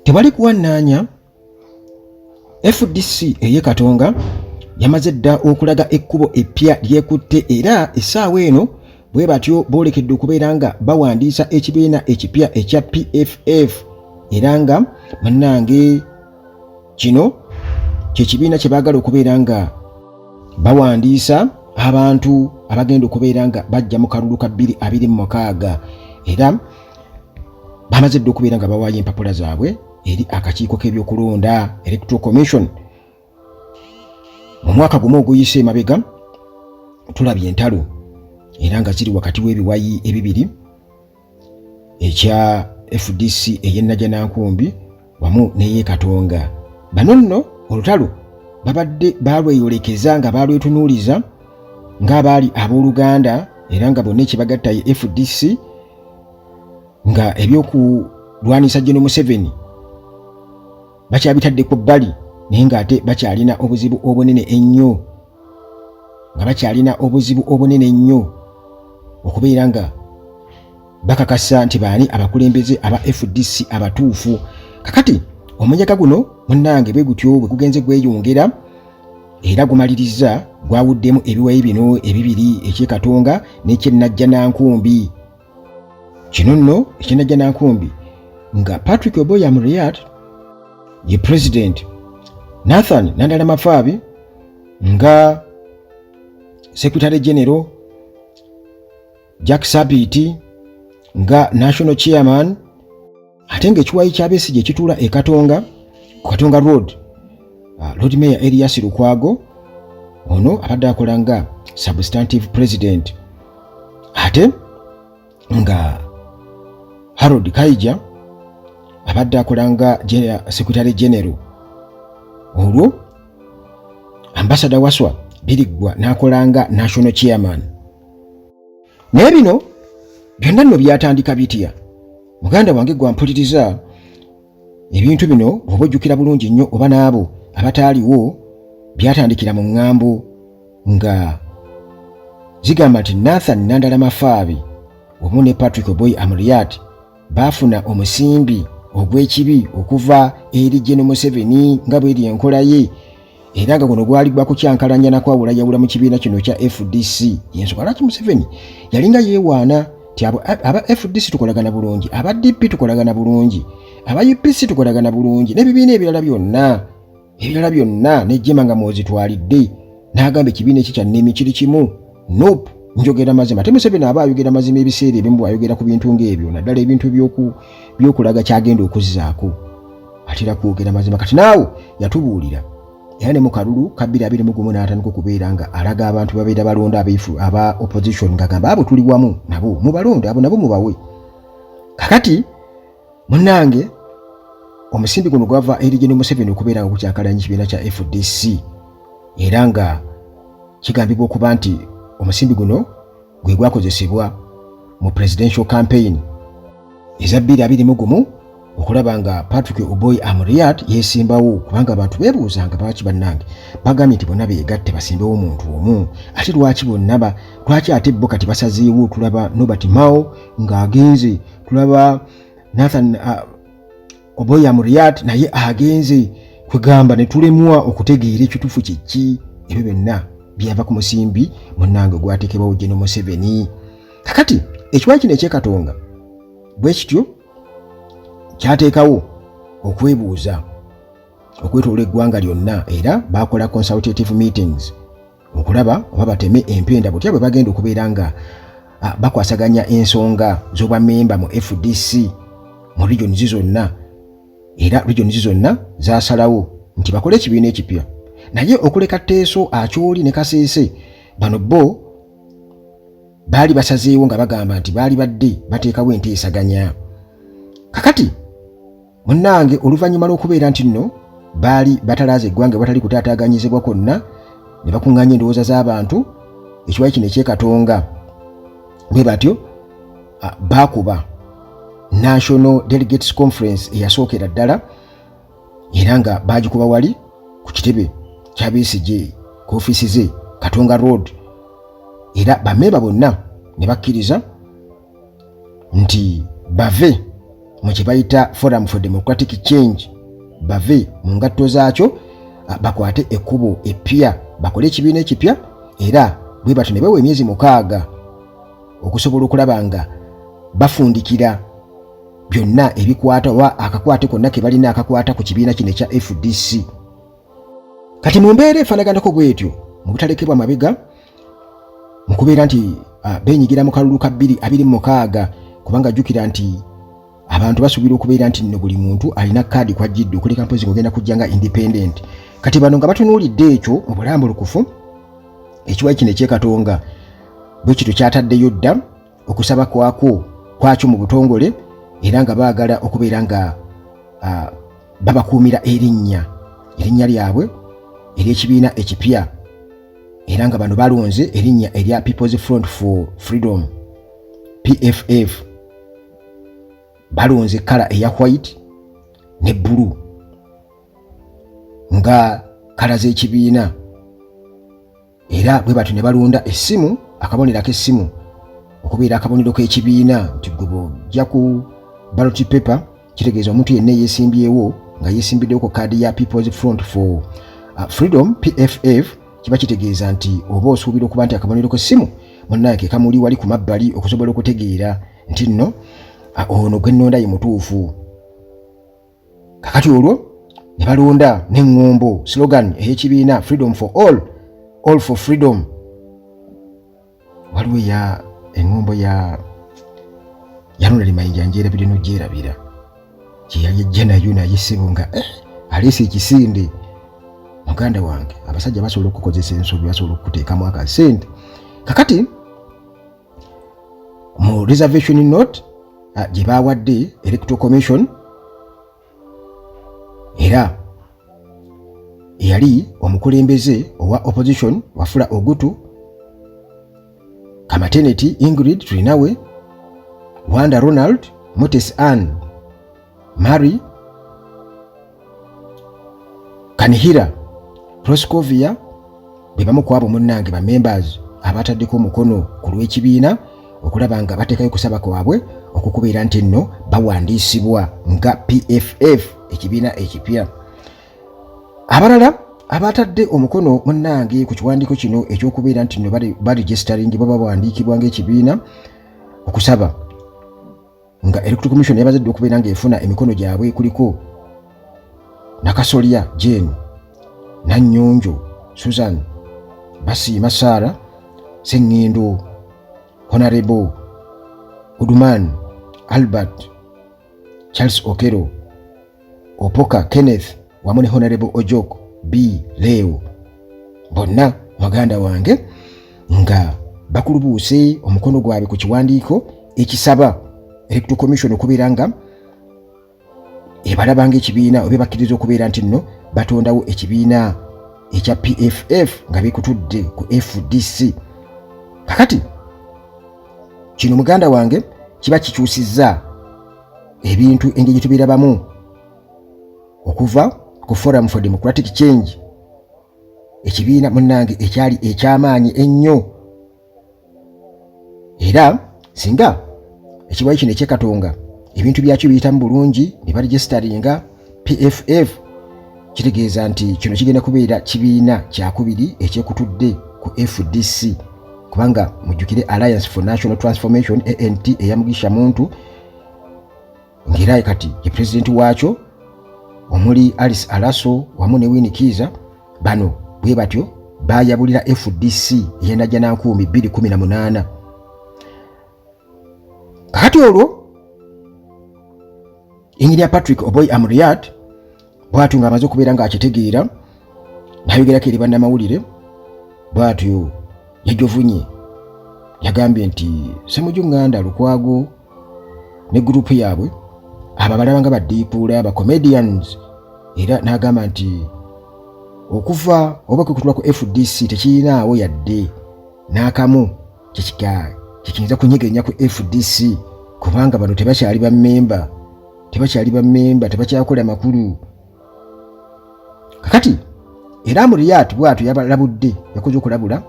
Tewali kuwannaanya, FDC ey'e Katonga yamaze dda okulaga ekkubo eppya lyekutte, era essaawa eno bwe batyo boolekedde okubeera nga bawandiisa ekibiina ekipya ekya PFF, era nga bannange kino kye kibiina kye baagala okubeera nga bawandiisa abantu abagenda okubeera nga bajja mu kalulu ka 2026, era bamaze dda okubeera nga bawaayo empapula zaabwe eri akakiiko k'ebyokulonda, Electoral Commission. Mu mwaka gumu oguyise emabega tulabye entalo era nga ziri wakati w'ebiwayi ebibiri, ekya FDC ey'e Najjanankumbi wamu n'ey'e Katonga. Bano nno olutalo babadde balweyolekeza nga balwetunuuliza ng'abaali abooluganda, era nga bonna ekibagatta ye FDC, nga ebyokulwanisa General Museveni bakyabitadde ku bbali, naye ng'ate bakyalina obuzibu obunene ennyo, nga bakyalina obuzibu obunene ennyo okubeera nga bakakasa nti baani abakulembeze aba FDC abatuufu. Kakati omunyaga guno munnange bwe gutyo bwe gugenze gweyongera, era gumaliriza gwawuddemu ebiwayi bino ebibiri, eky'e Katonga n'eky'e Najjanankumbi. Kino nno eky'e Najjanankumbi nga Patrick Oboi Amuriat ye president, Nathan Nandala Mafaabi nga secretary general, Jack Sabiti nga national chairman, ate ng'ekiwayi kya Besigye ekituula e Katonga ku Katonga Road, Lord Mayor Erias Lukwago ono abadde akola nga substantive president, ate nga Harold Kaija abadde akola nga secretary general, olwo Ambassador Waswa Biriggwa n'akola nga national chairman. Naye bino byonna nno byatandika bitya? Muganda wange gwampuliriza, ebintu bino bw'oba ojjukira bulungi nnyo, oba n'abo abataaliwo, byatandikira mu ŋŋambo nga zigamba nti Nathan Nandala Mafaabi wamu ne Patrick Oboi Amuriat baafuna omusimbi ogw'ekibi okuva eri General Museveni, nga bweri enkola ye, era nga guno gwali gwa kukyankalanya na kwawulayawula mu kibiina kino kya FDC. Yensonga lwaki Museveni yalinga yeewaana nti aba FDC tukolagana bulungi, aba DP tukolagana bulungi, aba UPC tukolagana bulungi, n'ebibiina ebirala byonna, ebirala byonna nejjema nga mwozitwalidde, n'agamba ekibiina ekyo kya nnimi kiri kimu, NUP. Njogera mazima, ate Museveni aba ayogera mazima ebiseera ebimu bw'ayogera ku bintu ng'ebyo, naddala ebintu by'okulaga kyagenda okuzzaako, atera kwogera mazima. Kati naawe yatubuulira, era ne mu kalulu ka 2021 n'atandika okubeera nga alaga abantu babeera balonda abaifu aba opposition, ng'agamba abo tuli wamu nabo, mubalonde abo nabo mubawe. Kakati munnange, omusimbi guno gwava eri General Museveni okubeera nga gukyankalanya ekibiina kya FDC, era nga kigambibwa okuba nti omusimbi guno gwe gwakozesebwa mu presidential campaign eza 2021 okulaba nga Patrick Oboi Amuriat yeesimbawo, kubanga abantu beebuuzanga lwaki bannange bagambye nti bonna beegatte basimbewo omuntu omu, ate lwaki bonna ba lwaki ate bo kati basazeewo? Tulaba Norbert Mao ng'agenze, tulaba Nathan Oboi Amuriat naye agenze, kwegamba ne tulemwa okutegeera ekituufu kyeki. Ebyo byonna byava ku musimbi munnange gwateekebwawo General Museveni. Kakati ekiwayi kino eky'e Katonga bwe kityo kyateekawo okwebuuza okwetoola eggwanga lyonna, era bakola consultative meetings okulaba oba bateme empenda butya bwe bagenda okubeera nga bakwasaganya ensonga z'obwamemba mu FDC mu regions zonna. Era regions zonna zasalawo nti bakole ekibiina ekipya, naye okuleka Teeso, Akyoli ne Kaseese, bano bo baali basazeewo nga bagamba nti baali badde bateekawo enteesaganya. Kakati munnange, oluvannyuma lw'okubeera nti nno baali batalaaza eggwanga watali kutaataaganyizibwa kwonna ne bakuŋŋaanya endowooza z'abantu, ekiwayi kino eky'e Katonga bwe batyo baakuba National Delegates Conference eyasookera ddala, era nga baagikuba wali ku kitebe kya Besigye ku ofiisi ze Katonga Road, era bamemba bonna ne bakkiriza nti bave mu kye bayita Forum for Democratic Change, bave mu ngatto zaakyo, bakwate ekkubo eppya, bakole ekibiina ekipya. Era bwe batyo ne bawa emyezi 6 okusobola okulaba nga bafundikira byonna ebikwata oba akakwate konna ke balina akakwata ku kibiina kino ekya FDC. Kati mu mbeera efaanaganako bwetyo, mu butalekebwa mabega mu kubeera nti beenyigira mu kalulu ka 2026, kubanga jjukira nti abantu basuubira okubeera nti nno buli muntu alina kaadi kwajjidde, okuleka mpozi ng'ogenda kujja nga independent. Kati bano nga batunuulidde ekyo mu bulambulukufu, ekiwayi kino ekyekatonga bwe kityo kyataddeyo dda okusaba kwakwo kwakyo mu butongole, era nga baagala okubeera nga babakuumira erinnya lyabwe ery'ekibiina ekipya, era nga bano balonze erinnya erya People's Front for Freedom, PFF. Balonze colour eya white ne blue nga colour z'ekibiina, era bwe batyo ne balonda essimu, akabonero ak'essimu, okubeera akabonero k'ekibiina, nti gwe bw'ojja ku ballot paper kitegeeza omuntu yenna eyeesimbyewo nga yeesimbiddewo ku kaadi ya People's Front for Freedom, PFF, kiba kitegeeza nti oba osuubira okuba nti akabonero k'essimu munnaye ke kamuli wali ku mabbali, okusobola okutegeera nti nno ono gwe nnonda ye mutuufu. Kakati olwo ne balonda n'eŋŋombo, slogan ey'ekibiina, "Freedom for all, all for freedom." Waliwo eya eŋŋombo ya Ronald Mayinja, njeerabire n'ogyerabira, kyeyali ejja nayo, naye ssebo nga aleese ekisinde. Muganda wange, abasajja basobola okukozesa ensobi, basobola okukuteekamu akasente. Kakati mu reservation note gye bawadde Electoral Commission, era eyali omukulembeze owa opposition Wafula Ogutu, Kamateneti Ingrid Tulinawe, Wanda Ronald, Mutes Ann Mary Kanihira, Proscovia, be bamu ku abo munnange ba members abataddeko omukono ku lw'ekibiina okulaba nga bateekayo okusaba kwabwe okukubeera nti nno bawandiisibwa nga PFF, ekibiina ekipya. Abalala abatadde omukono munnange ku kiwandiiko kino ekyokubeera nti nno baregistaringibwa, bawandiikibwa ng'ekibiina, okusaba nga Electoral Commission yabazadde okubeera ng'efuna emikono gyabwe, kuliko Nakasolya Jane, Nanyonjo Susan, Basiima Sara Seŋŋendo, Honorable Uduman Albert, Charles Okero, Opoka Kenneth, wamu ne Honorable Ojok B Leo. Bonna muganda wange nga bakulubuuse omukono gwabwe ku kiwandiiko ekisaba Electoral Commission okubeera nga ebalaba ng'ekibiina oba bakkiriza okubeera nti nno batondawo ekibiina ekya PFF nga beekutudde ku FDC. Kakati kino muganda wange kiba kikyusizza ebintu engeri gye tubirabamu okuva ku Forum for Democratic Change, ekibiina munnange ekyali ekyamaanyi ennyo. Era singa ekiwayi kino ekyekatonga ebintu byakyo biyitamu bulungi ne baregisteringa PFF, kitegeeza nti kino kigenda kubeera kibiina kyakubiri ekyekutudde ku FDC, kubanga mujjukire Alliance for National Transformation, ANT, eya Mugisha Muntu, ng'era kati ye pulezidenti waakyo, omuli Alice Alaso wamu ne Winnie Kiiza. Bano bwe batyo bayabulira FDC ey'e Najjanankumbi 2018. Kakati olwo Engineer Patrick Oboi Amuriat bw'atyo ng'amaze okubeera ng'akitegeera, n'ayogerako eri bannamawulire. Bw'atyo yajovunye, yagambye nti Ssemujju Nganda, Lukwago ne gurupu yaabwe abo abalaba nga baddiipuula, ba comedians, era n'agamba nti okuva oba kwekutula ku FDC tekirinaawo yadde n'akamu kyekiyinza kunyegenya ku FDC, kubanga bano tebakyali bammemba, tebakyali bammemba, tebakyakola makulu. Kakati era Amuriat bwatyo yabalabudde, yakoze okulabula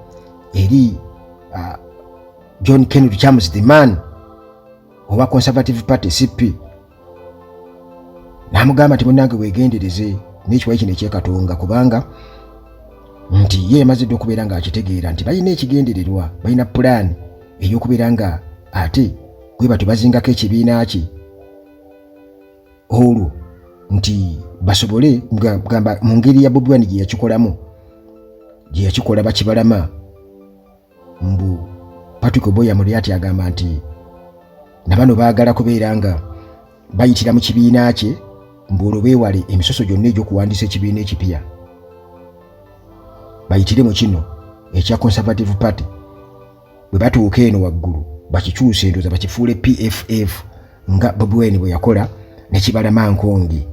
eri John Kennedy Charles the man owa Conservative Party, CP. N'amugamba nti munnange weegendereze n'ekiwayi kino ekyekatonga, kubanga nti ye yamaze dda okubeera ng'akitegeera nti balina ekigendererwa, balina pulaani ey'okubeera nga ate bwe batyo bazingako ekibiina kye, olwo nti basobole gamba mu ngeri ya Bobi Wine gye yakikolamu, gye yakikola bakibalama. Mbu Patrick Oboi Amuriat agamba nti na bano baagala kubeera nga bayitira mu kibiina kye, mbu olwo beewale emisoso gyonna egy'okuwandiisa ekibiina ekipya, bayitire mu kino ekya Conservative Party, bwe batuuka eno waggulu bakikyuse, endowooza bakifuule PFF nga Bobi Wine bwe yakola ne kibalama nkongi.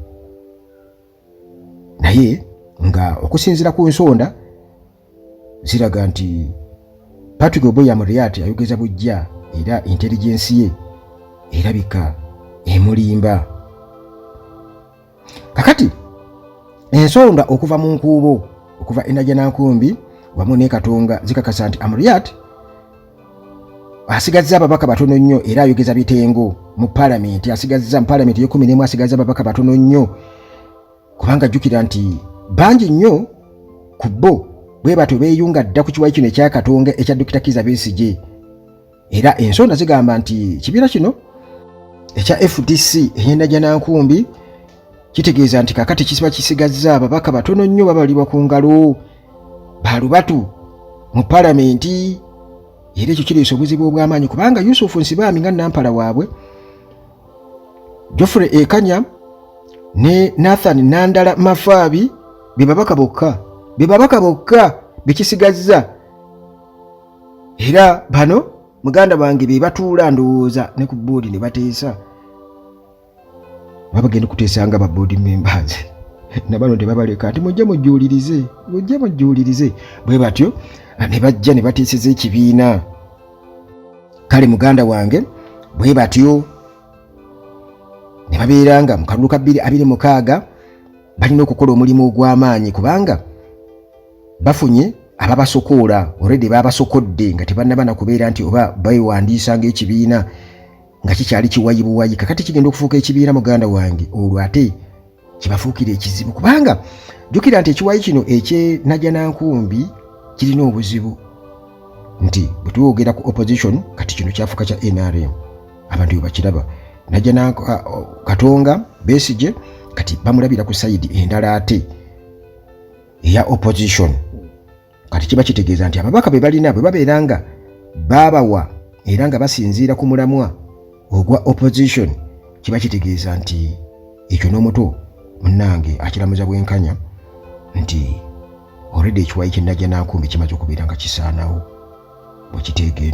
Naye nga okusinziira ku nsonda ziraga nti Patrick Oboi Amuriat ayogeza bujja, era intelligence ye erabika emulimba. Kakati ensonda okuva mu nkuubo, okuva e Najjanankumbi wamu ne Katonga, zikakasa nti Amuriat asigazza ababaka batono nnyo era ayogeza bitengo mu palamenti. Asigazza mu palamenti ey'e11, asigazza ababaka batono nnyo, kubanga jjukira nti bangi nnyo ku bo bwe batyo beeyunga dda ku kiwayi kino ekya Katonga ekya Dokita Kiza Besigye. Era ensonda zigamba nti kibiina kino ekya FDC ey'e Najjanankumbi kitegeeza nti kakati kisiba kisigazza ababaka batono nnyo, babalibwa ku ngalo balubatu mu palamenti. Era ekyo kireesa obuzibu obw'amaanyi, kubanga Yusufu Nsibaami nga nampala waabwe, Geoffrey Ekanya ne Nathan Nandala Mafaabi be babaka bokka, be babaka bokka bekisigazza. Era bano muganda bange be batuula ndowooza ne ku boodi ne bateesa, baba bagenda okuteesa nga ba board members, nabano tebabaleka nti mujje mujjuulirize, mujje mujjuulirize. Bwe batyo ne bajja ne bateeseza ekibiina. Kale muganda wange, bwe batyo ne babeera nga mu kalulu ka 2026 balina okukola omulimu ogw'amaanyi, kubanga bafunye ababasokoola already, babasokodde nga tebannaba na kubeera nti oba beewandiisa ng'ekibiina, nga kikyali kiwayi buwayi. Kakati kigenda okufuuka ekibiina, muganda wange, olwo ate kibafuukira ekizibu, kubanga jjukira nti ekiwayi kino ekye Najjanankumbi kirina obuzibu nti bwe tuwogera ku opposition, kati kino kyafuuka kya NRM, abantu bwe bakiraba. Najja Katonga Besigye kati bamulabira ku side endala ate eya opposition. Kati kiba kitegeeza nti ababaka be balina bwe babeera nga baabawa era nga basinziira ku mulamwa ogwa opposition, kiba kitegeeza nti ekyo n'omuto munnange akiramuza bwenkanya nti already ekiwayi ky'e Najjanankumbi kimaze okubeera nga kisaanawo bwe kiteegendereza.